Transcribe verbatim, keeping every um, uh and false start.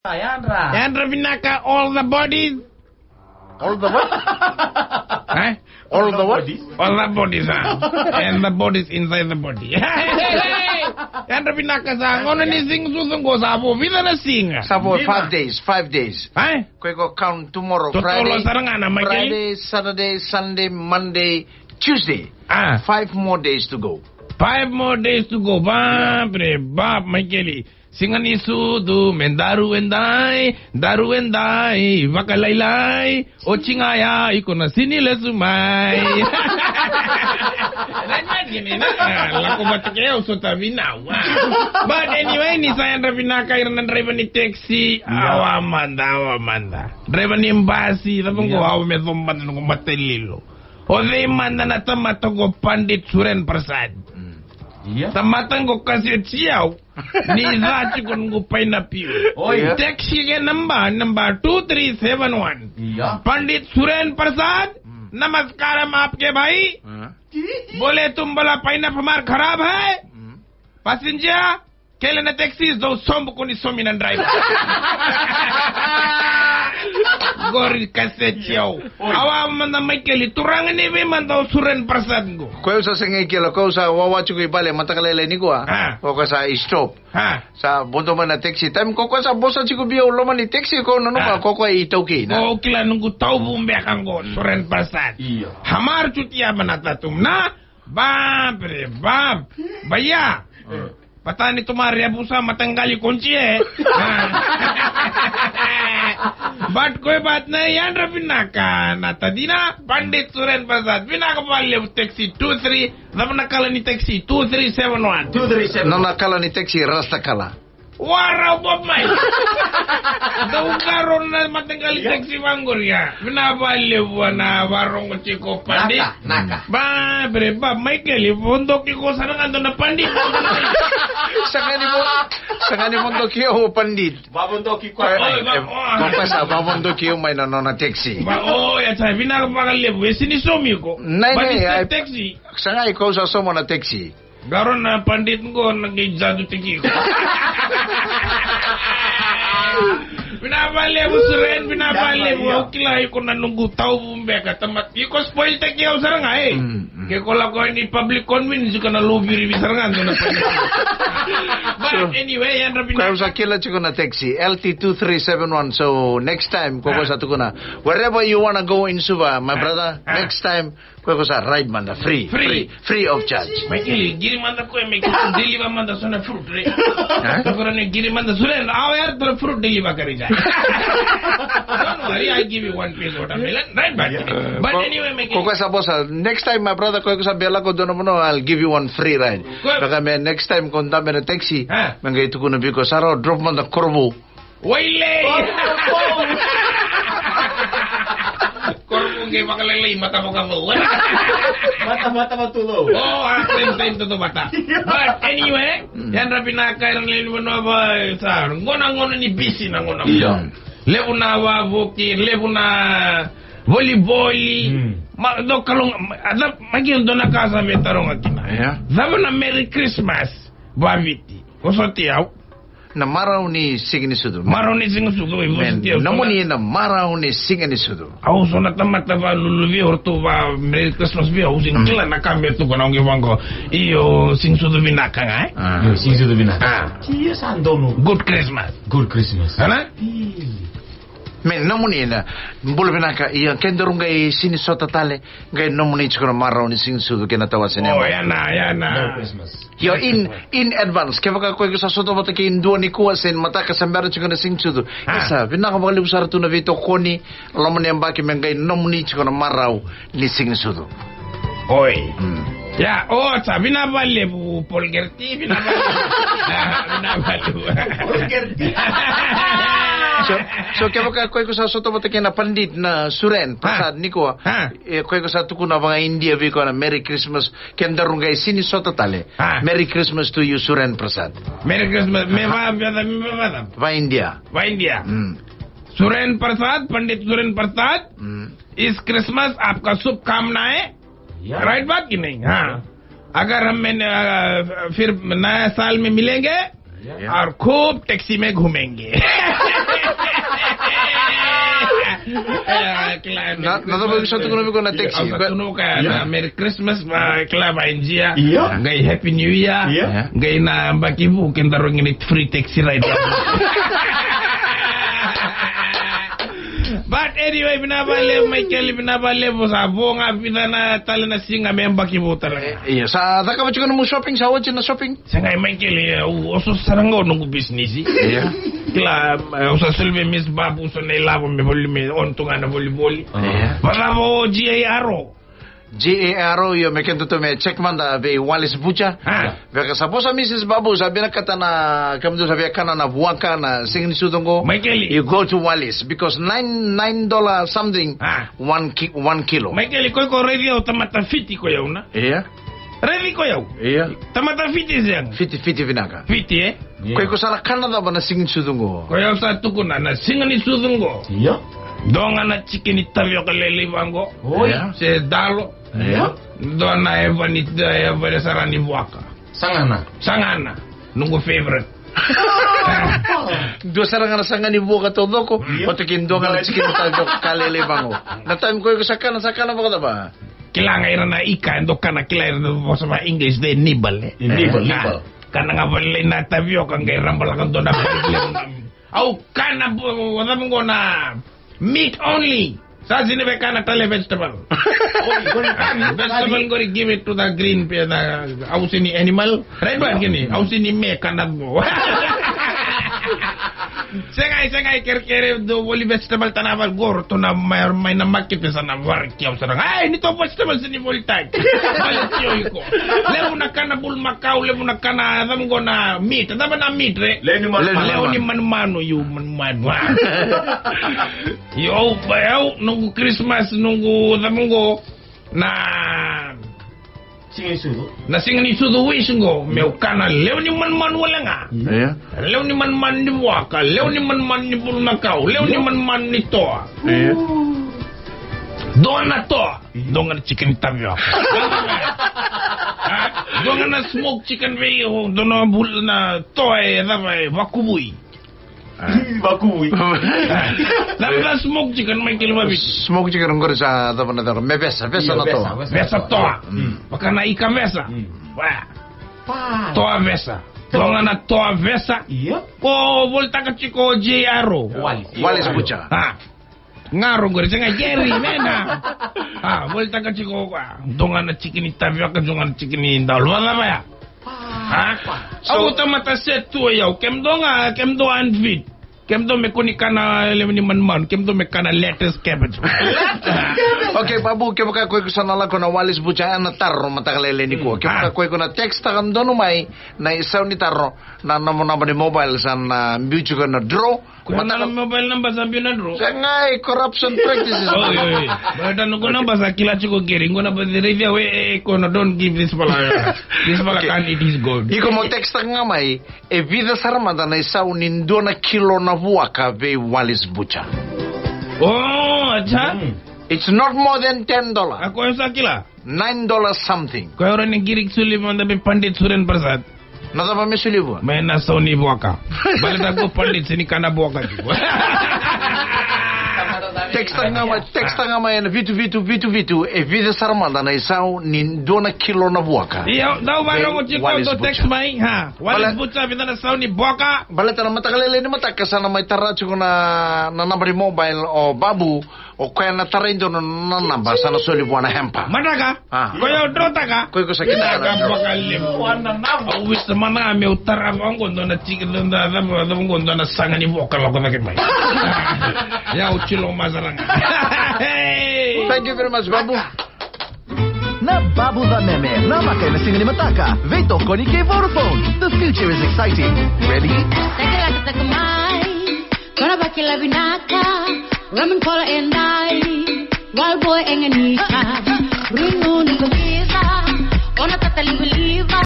Yadra. Yadra vinaka, all the bodies. All the what? Eh? All the what? All the bodies, ah. And the bodies inside the body. Yadra vinaka sa, gauna ni siga sucu qo sa vo vica na siga? Sa vo five days, five days. Eh? Ko iko count tomorrow, Friday, sara ga na Michael. Friday, Saturday, Sunday, Monday, Tuesday. Ah. Five more days to go. Five more days to go. Ba bre, ba Michael. Siga ni sucu me daru edai, daru edai vakalailai. Oti ga ya iko na sini lesu mai. Na nyaki ni na, ah, lako vata kei au sota vinaka. But anyway, ni sa yadra vinaka ira na draiva ni taxi. Awa mada, awa mada. Draiva ni basi, cava qo, awa me coma mada noqu matalilo. O cei mada na tamata qo, Pandit Suren Prasad? Tamata qo ka seti au. Ni ca tiko noqu paina piu. Oi. Taxi ke namba, namba two three seven one. Pandit Suren Prasad, namaskaram aapke bhai. Bole tum bala paina pamar kharab hai. Passenger, kele na taxi, dou sobu ko ni somi na driver. Qori kaseti au. Awa mada Michael, turaga ni vei mada o Suren Prasad qo? Ko au sa sega ni kila, ko au sa wawa tiko i bale mataka lailai nikua. Ah. Ko koya sa stop. Ah. Sa vodo mai na taxi. Time ko koya sa vosa tiko vei au loma ni taxi, ko nanuma ko koya iTaukei na. Ko kila noqu tauvu beka qo, Suren Prasad. Io. Hamar chutia bana tatum na. Bab re bab. Baya. Patani tumari ya busa mataqali konci e. But koi but na yadra vinaka na tadina, Pandit Suren Prasad. Vinaka vakalevu taxi two three. Cava na kala ni taxi? Two three seven one. Two three seven. Nona kala ni taxi rasta kala. Warau Bob mai. Dau qaro na mataqali taxi vaqori ya. Vinaka vakalevu na varogo tiko Pandit. Naka, naka. Bab re bab, Michael, vodoki ko sara ga dua na Pandit. Sega ni vo-, sega ni vodoki au o Pandit. Vavodoki koya. Oi, va-, e, o. Ko koya sa vavodoki au mai na nona taxi. Va-, o, ya sa vinaka vakalevu, e sini somi iko. Nai, nai, taxi. Sega ni ko sa somo na taxi. Qaro na Pandit qo na qai jadu tiki iko. Vinaka vakalevu Suren, vinaka vakalevu. Au kila iko na noqu tauvu beka, tamata. Iko spoil taki au sara ga, e. Mm, mm. Ke ko lako ni public convenience, iko na luvirivi sara ga dua na Pandit. But anyway, yadra vinaka. Ko au sa kila tiko na taxi, L T two three seven one. So next time, ko ko sa tukuna, wherever you wanna go in Suva, my brother, next time, ko ko sa ride mada free, free, free of charge. Michael, qiri mada koya me qiri deliver mada so na fruit, right? Ko ko ni qiri mada so na, au yara tara fruit deliver ka rija. Don't worry, I give you one piece watermelon, right? But, but anyway, Michael, ko ko sa vosa, next time, my brother, ko ko sa bela ko dua na vanua, I'll give you one free ride. Beka me next time ko dabe na taxi, me qai tukuna vei iko, sa rawa drop mada Korovou. Wailei! Korovou qai vakalailai, mata vakavou. Mata, mata vakavou. O, a, same, same, tautauvata. But anyway, yadra vinaka ira na lewe ni vanua, sa, qo na gauna ni bisi na gauna. Io. Levu na wavoki, levu na volivoli. Ma, dou kalougata, ma, dou na ka sa me taroga kina. Cava na Merry Christmas vaviti? Ko sotia au. Na marau ni siga ni sucu. Marau ni siga ni sucu, e, me nomuni na marau ni siga ni sucu. Au so na tamata valulu vei au, ratou va Merry Christmas vei au, au sega ni kila na ka me tukuna, au qai vaqo. Io, siga ni sucu vinaka ga, e? Io, siga ni sucu vinaka. Io, sa donu. Good Christmas. Good Christmas. Ana? Me nomuni na bula vinaka, ia ke daru qai sini sota tale, qai nomuni tiko na marau ni siga ni sucu kei na tawase ni. O, ya na, ya na. Merry Christmas. Io, in, in advance. Kevaka ko iko sa sota vata kei dua nikua se ni mataka sa bera tiko na siga ni sucu. Isa, vinaka vakalevu sara tu na veitokoni, loma ni yabaki me qai nomuni tiko na marau ni siga ni sucu. Oi. Ia, o, sa vinaka vakalevu Paul Gerti, vinaka vakalevu. Vinaka vakalevu. Paul Gerti. So, so kevaka ko iko sa sota vata kei na Pandit na Suren Prasad nikua. E, ko iko sa tukuna vaka-India vei koya na Merry Christmas, ke daru qai sini sota tale. Merry Christmas to you, Suren Prasad. Merry Christmas. Me va, me va, me va. Va-India. Va-India. Suren Prasad, Pandit Suren Prasad. Is Christmas aapka shubhkamnaye. Right baat ki nahi? Haan. Agar hum maine, fir naya saal mein milenge. Yeah. Arkup taxi me gumenge. Eh, kila, na, na cava sa tukuna vei iko na taxi? Au sa tukuna vei koya na Merry Christmas, va, kila, va, enjoy. Yeah. Qai Happy New Year. Yeah. Qai na yabaki vou kedaru qai na free taxi ride. But anyway, vinaka vakalevu Michael, vinaka vakalevu, sa vo ga vica na tale na siga me yabaki vou tale ga. Eh, io, sa cakava tiko nomu shopping, sa oti na shopping? Sega, Michael, eh, au, au sa sara ga o noqu business. Io. Kila, eh, au sa soli vei Miss Babu so na ilavo me voli, me on tu ga na volivoli. Io. Vakacava o G A R O? G A R O, io, me keda tu me check mada vei Wallace Butcher. Ah. Vaka sa vosa Missus Babu, sa vinakata na, kemudou sa via kana na vuaka na siga ni sucu qo. Michael. You go to Wallace, because nine, nine dollar something, ah, one ki-, one kilo. Michael, ko iko raici au tamata Fiti ko au na? Io. Raici ko au? Io. Tamata Fiti se? Fiti, Fiti vinaka. Fiti, eh? Io. Ko iko sa na kana cava na siga ni sucu qo? Ko au sa tukuna na siga ni sucu qo. Io. Dua ga na chicken ni tavioka lailai vaqo. Oi. Io. Se dalo. Io. Dua na eva ni, eva ni sara ni vuaka. Sagana. Sagana. Noqu favorite. Dua sara ga na saga ni vuaka taucoko. Io. Vata kei dua ga na chicken ni tavioka ka lailai vaqo. Na taimi ko iko sa kana, sa kana vakacava? Kila ga ira na ika, e dau kana, kila ira na vosa va English, they nibble, eh. Nibble, ah, nibble. Kana ga vakalailai na tavioka, qai rabalaka dua na bag. Au kana bu-, cava qo na meat only. Sa sini vei kana tale vegetable. Oi, oi, ah, vegetable qori give it to the green pe na, au sini animal. Right one kini, au sini me kana bo. Segai, segai, kerekere, dou voli vegetable tana val qoro, tu na mai, mai na makete sa na varaki au sara. Ai, ni tou vegetable sini voli tai. Vale tio iko. Levu na kana bulumakau, levu na kana, cava qo na meat, cava na meat, re? Levu ni manumanu. Levu ni manumanu, io manumanu. Ah. Io, ba, io, noqu Christmas, noqu, cava qo, na siga ni sucu. Na siga ni sucu wish qo, meu kana levu ni manumanu wale ga. Io. Levu ni manumanu ni vuaka, levu ni manumanu ni bulumakau, levu ni manumanu ni toa. Io. Dua na toa, dua ga na chicken tavioka. Ah, dua ga na smoke chicken vei, dua na bul-, na toa e cava e vakuvui. Ah. Vakuvui. Na, na smoke chicken, Michael, vavi. Smoke chicken qori sa cava na cava. Me vesa, vesa na toa. Vesa, vesa toa. Mm. Vaka na ika vesa. Mm. Wa. Pa. Toa vesa. Toa. Dua ga na toa vesa. Io. Ko volitaka tiko o G R O. Wallace. Wallace Butcher. Ah. Garo qori, sega, Jerry, mena. Ah, volitaka tiko, ah, dua ga na chicken ni tavioka, dua ga na chicken ni dalo. Vacava ya? Ah? So, au tamata set tu o yau. Kemudou ga, kemudou unfit. Kemudou me kua ni kana levu ni manumanu, kemudou me kana lettuce, cabbage. Okay, Babu, kevaka ko iko sa na lako na Wallace Butcher, ena taro mataka lailai nikua. Mm. Kevaka ko iko na text taka donu mai na isau ni taro, na nomu naba ni mobile sa na biu tiko na draw. Ko ya na mobile number sa biu na draw. Segai, corruption practices. Oi, oi. Baleta noqu naba sa kila tiko keri. Qo na ba raici au, e, e, ko na don't give this fella. This fella can't eat his gold. Iko mo text ga mai, e vica sara mada na isau ni dua na kilo na vuaka vei Wallace Butcher. Oh, acha. Mm. It's not more than ten dollar. A ko sa kila? Nine dollars something. Ko ya ora ni qiri soli mada me pandit Suren Prasad. Na cava me soli vua? Me na sau ni vuaka. Baleta ko pandit sini kana vuaka tiko. Text ga mai, text ga mai ena vitu vitu vitu vitu, e vica sara mada na isau ni dua na kilo na vuaka. Io, dau vakarorogo tiko, Wallace Butcher. Text mai, ha. Wallace Butcher, vica na sau ni vuaka. Baleta na mataka lailai ni mataka sa na mai tara tiko na, na naba ni mobile o Babu, o koya na tarai donu na naba sa na soli vua na hamper. Mataka? Ah. Ko yau drotaka. Ko iko sa kila. Drotaka vakalevu. Au wisa mana meu tarava qo dua na tiki, dua na, dua na, dua na saga ni vuaka lako cake mai. Yau tilo masara ga. Hey. Thank you very much, Babu. Na Babu Vameme, namaka ena siga ni mataka. Veitokoni kei Vodafone. The future is exciting. Ready? Takalaka taka mai. Kona vakila vinaka. Rum and cola and I. Wild boy enganika. Rinunu ka